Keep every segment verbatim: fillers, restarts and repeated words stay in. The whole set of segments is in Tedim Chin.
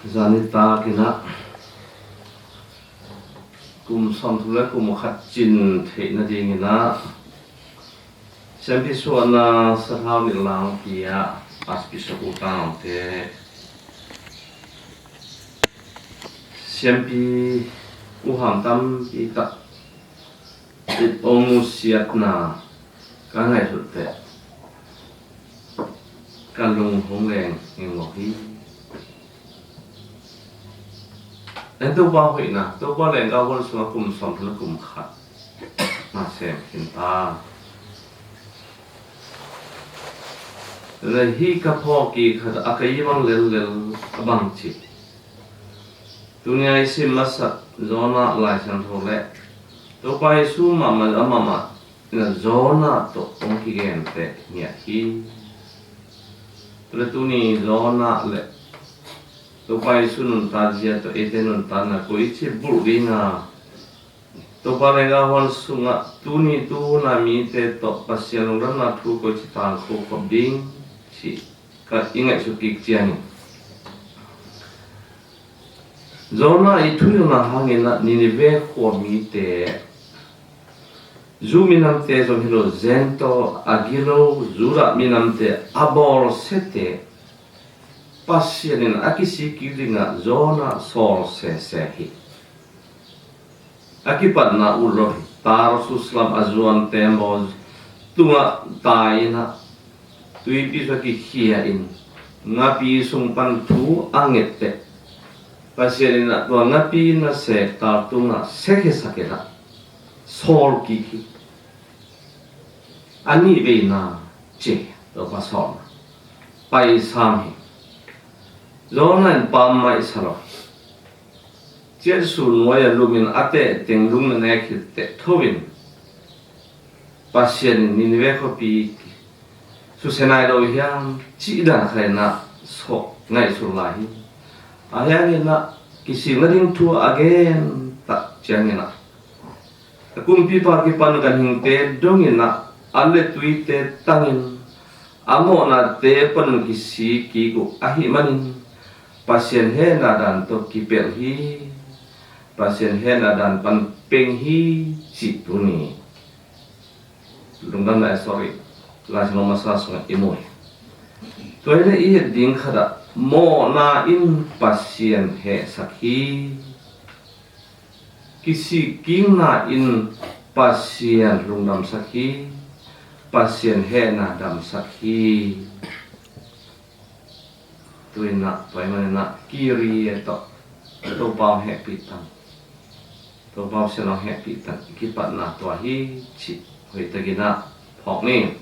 Zanitak in ah kum sawmthum le kum khat cin theih nadingin ah siampi suahna sathau nih langpi ah Archbishop U Tang Aung te siampi uham tampi tak it ong uh siatna ka ngaihsut teh ka lung hong leng ngengmawk hi. En Topa hoihna, Topa lenggah huan sungah kum sawmthum le kum khat na sem khin ta. Le hi ka phawk i khat a ka i bang lellel a bang ci. Tuni a i sim masak Jonah Lai Siangtho le Topa Jesu mahmah le amahmah ina Jonah tawh hong kigente ngiat hi. Tule tuni Jonah le Topa Jesu nuntat zia tawh eite nuntatna koici bulh dinga Topa lenggah huan sungah tuni tuhuna mite tawh Pasian lungdamna thu koici tangko khop ding cih ka i ngaihsut kik ciangin Jonah i thuhilhna hangin ah Nineveh khua mite Jew minamte zong hi lo, Gentile a gilo Judah minamte a bawlsiate Pasian in a kisik kik dingah Jonah sawl sese hi. A kipatna uh lo hi. Tarsus lam a zuante maw tungah tai in ah tuipi sua kikhia in ngapi sung pan thu a nget teh Pasian in ah tua ngapi na sektal tungah sekhiasak in ah sawl kik hi. A nih veina ci Topa sawlna paisam hi. Jonah in pam maisa lo hi. Ciatsu nuai a lumin a teh teng lung na nek hi teh tho in Pasian in Nineveh khuapi susia nai lo hiam cih dan khat in ah sawh ngaihsut lai hi. A hiangin ah kisik nading thu a gen tak ciangin ah a kumpipa kipan ganhingte dongin ah an le tuite tangin a mawhnate pan kisik kik uh ahih manin Pasian hehna dan tawh kipelh hi. Pasian hehna dan pan peng hi cih tuni lungdamna, eh, sorry, Lai Siangtho masa sungah i mu hi. Tua hi leh i het ding khat ah mawhna in Pasian hehsak hi. Kisik kikna in Pasian lungdamsak hi. Pasian hehna damsak hi. Tu in ah tua ahih manin ah Kyrie tawh Topa hong hehpih tan, Topa Pasian hong hehpih tan i kipatna tua hi cih hoihtakin ah phawk ni.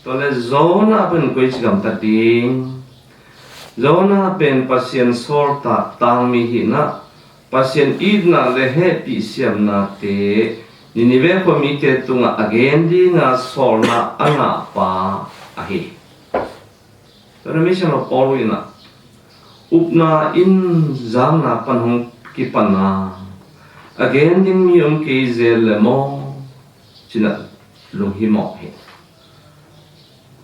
Tua le Jonah pen koici gamtat ding? Jonah pen Pasian sawltak tangmi hi in ah Pasian itna le hehpih siamnate Nineveh khua mite tungah a gen dinga sawlna a ngahpa ahi hi. Tua na mi siangtho Paul in ah upna in zakna pan hong kipan a a gen ding mi om kei zel le maw ci-in ah lunghimawh hi.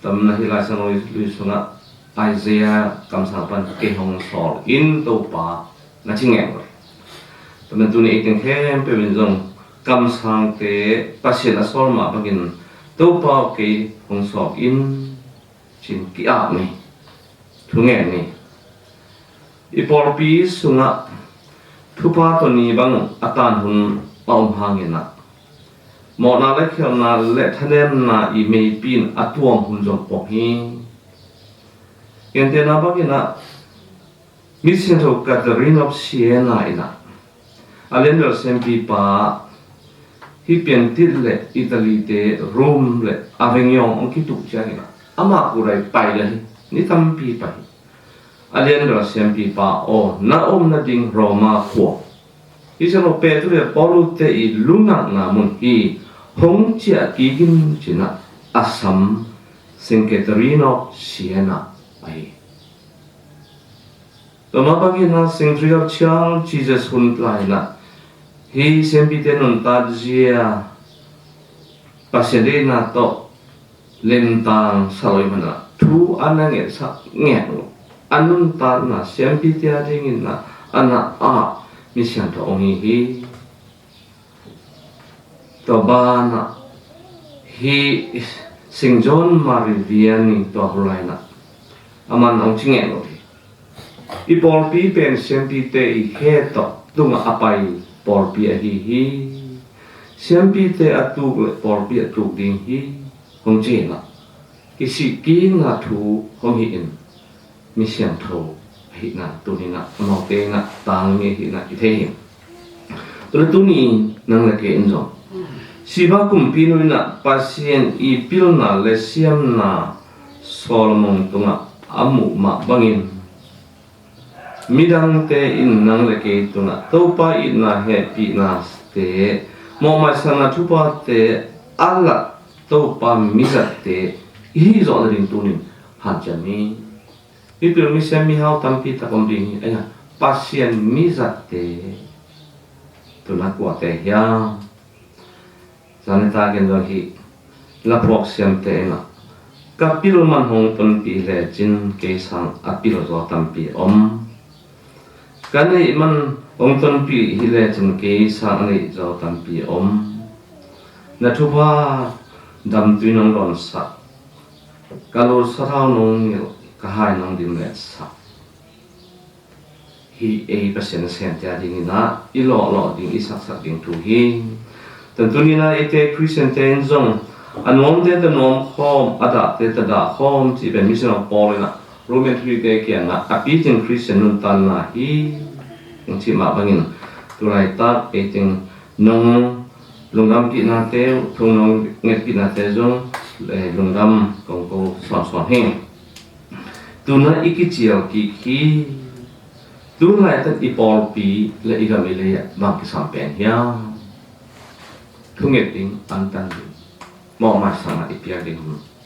Tua manin hih Lai Siangtho Lui sungah Isaiah kamsang pan kei hong sawl in Topa na ci ngei uh hi. Tua manin tuni ei teng khempeuh in zong kamsangte Pasian a sawl mah bangin Topa aw kei hong sawl in ci-in ki-ap ni, thungen ni. I pawlpi sungah thupha tawh ni bang a tan hun a om hangin ah mawhna le khialhna le thanemna i meipi in a tuam hun zong om hi. Gentehna bangin ah Misiangtho Catherine of Siena in ah a lianbel siampipa hih Piantit le Italy te Rome le Avignon hong kituh ciangin ah amah kurai pai le hi, ni tampi pai hi. A lianbel siampipa aw, na om nading Roma khua, hih siangtho Petru le Paulu te i lungnakna mun hi, hong ciah kik in ci-in ah a sam Saint Catherine of Siena ahi hi. Tua mah bangin ah Saint Three of Charles Jesus hun lai in ah hih siampite nuntat zia Pasian deihna tawh lemtang sa lo ahih manin ah thu a na ngetsak nget uh a nuntakna siampite a dingin ah a na ah mi siangtho hong hi hi. Tua banah hi Saint John Mary Vianney tua hulainah aman hong ci ngeh lo hi. I pawlpi pen siampite i khe tawh tungah a pai pawlpi ahi hi. Siampite a tuk le pawlpi a tuk ding hi hong ci inah kisihkikna thu hong hi in mi siangtho ahihna tuninah amaute inah tangmi ahihna i thei hi. Tule tuni nang le kei in zong Sheba kumpinu inah Pasian i pilna le siamna Solomon tungah a muh mah bangin midangte in nang le kei tungah Topa itna hehpihnate mawhmaisakna thuphate a lak Topa mizatte i hih zawh nading tunin hanciam hi. Mipil misiam mihau tampi tak om ding hi. Aia, Pasian mizatte tuna kuate hiam? Zani takin zong hih laphuak siamte inah ka pil man hong tonpih lecin kei sang a pil zaw tampi om. Ka neih man hong tonpih hi lecin kei sang a neih zaw tampi om. Na thupha damtui nong dawnsak, ka lu sathau nong ngilh, ka hai nong dim letsak. Hih ei Pasian nasemte a dinginah i lawhlawh ding, i saksak ding thu hi. Tantuninah eite Khristiante in zong a nuamte ta nuam khawm, a dahte ta dah khawm cih pen misiangtho Paul inah Roman Khriste kiangah a pitin Khristian nuntanna hi. Hong cih mah bangin tulaitak ei teng nong lungdampihnate, thu nong ngetpihnate zong lungdam kong ko sawnsawn hi. Tuna i kicial kik hi. Tulaitak i pawlpi le i gam i lei ah bang kisam pen hiam? Thunget ding, antan ding, mawhmaisakna i piak ding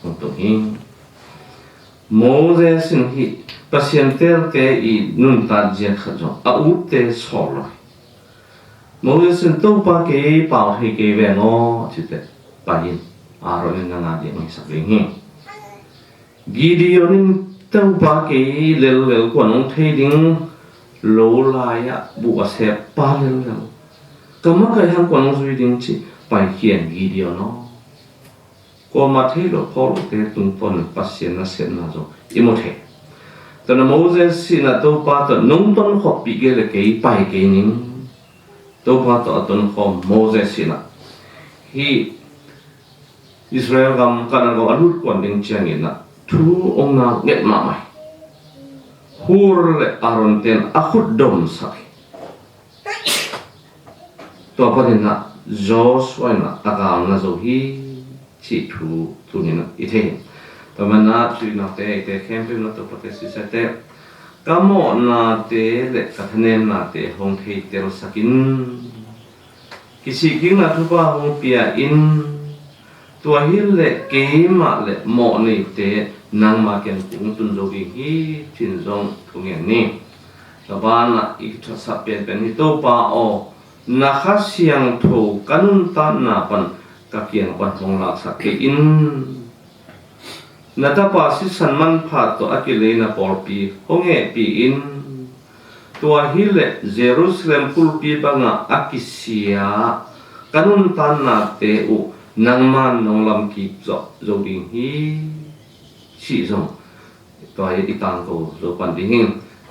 hong tung hi. Moses in hih Pasian teelte i nuntak zia khat zong a utte sawl lo hi. Moses in Topa kei pau thei kei veng aw cite pai in Aaron in nang a ding hong hisak ding hi. Gideon in Topa kei lellel kua nong thei ding, lo lai-ah buh a sep pa lellel ka makaih hang kua nong zui ding cih paikhian Gideon aw. Kuamah thei lo phaw lote tungtawn Pasian nasepna zong i mu thei. Tuna Moses sihna Topa tawh nong tonkhawppih kei le kei pai kei ning. Topa tawh a tonkhawm Moses sihna hih Israel gam Kanaan gam a lut kuan ding cianginah thu hong nau nget mahmah hi. Hur le Aaron ten a khut domsak hi. Tua paninah Joshua inah a galna zo hi cih thu tuninah i thei hi. Tua manah tuinakte eite khempeuh na topate sisate ka mawhnate le ka thanemnate hong theitelsakin kisihkikna thupha hong pia in. Tua hileh keimah le mawh neite nangma kiang kong tun zo ding hi cin zong thungen ni. Ka banah i thasap penpen hi Topa aw, na Kha Siangtho ka nuntakna pan ka kiang pan hong laksak kei in. Na tapa sisan manpha tawh a kileina pawlpi hong hehpih in. Tua hileh Jerusalem kulpi bangah a kisia ka nuntaknate uh nangman nong lamkik zawh zo ding hi. Cih zong tua hi i tangko zo pan ding hi.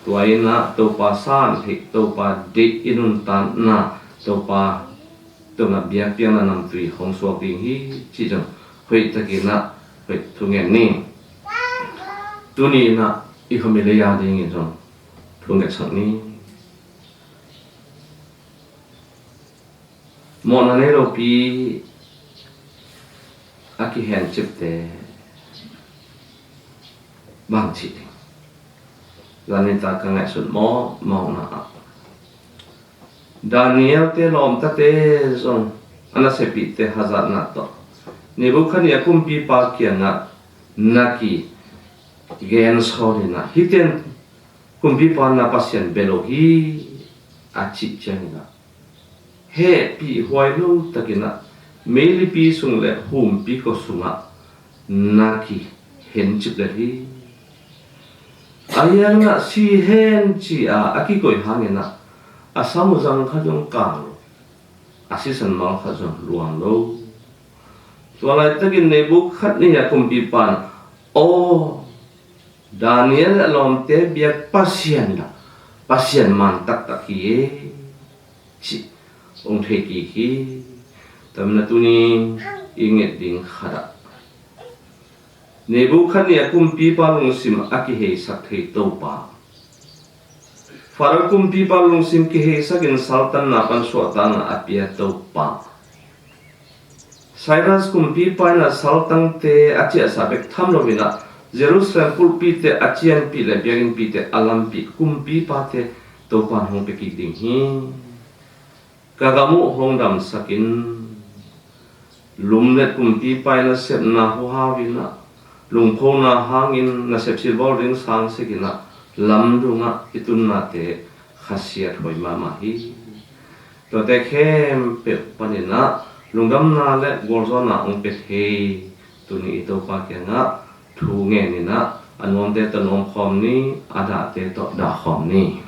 Tua inah Topa san theih, Topa deih i nuntakna, Topa tungah biakpiakna namtui hong suak ding hi cih zong hoihtakinah hoih thungen ni. Tuni inah i homily a dingin zong thungetsak ni. Mawhna nei lopi a kihencipte bang cih ding. Zanita ka ngaihsut mawkmawkna ah Daniel te lawmtate zong a nasepihte hazatna tawh Nebukhadnezzar kumpipa kiangah na kigen sawn inah hihte in kumpipa na Pasian bia lo hi a cih cianginah hehpih huai lo takinah meilipi sung le humpi kua sungah na kihencip lel hi. A hianah si hen ci-a a kikoih hanginah a sam uh zang khat zong kang lo, a sisan mal khat zong luang lo. Tua laitakin Nebukhadnezzar kumpipa in, aw, Daniel le a lawmte biak Pasian dah, Pasian man taktak hi e, ci hong thei kik hi. Tua manin tuni i nget ding khatah Nebukhadnezzar kumpipa lungsim a kiheisak thei Topa, Pharaoh kumpipa lungsim kiheisakin saltanna pan suahtakna a pia Topa, Cyrus kumpipa in a saltangte a ciahsa bek tham loinah Jerusalem kulhpite a cianpih le biakinnpihte a lampih kumpipate Topa in hong pia kik ding hi. Ka gam uh hong damsakin, lumlet kumpipa in a sepna huhau inah, lungphona hangin nasep silbawl ding sangsekinah lamdungah i tunnate khasiat huai mahmah hi. Tuate khempeuh paninah lungdamna le gualzawhna hong pia thei tuni i Topa kiangah thu ngeninah a nuamte tawh nuamkhawm ni, a dahte tawh dahkhawm ni.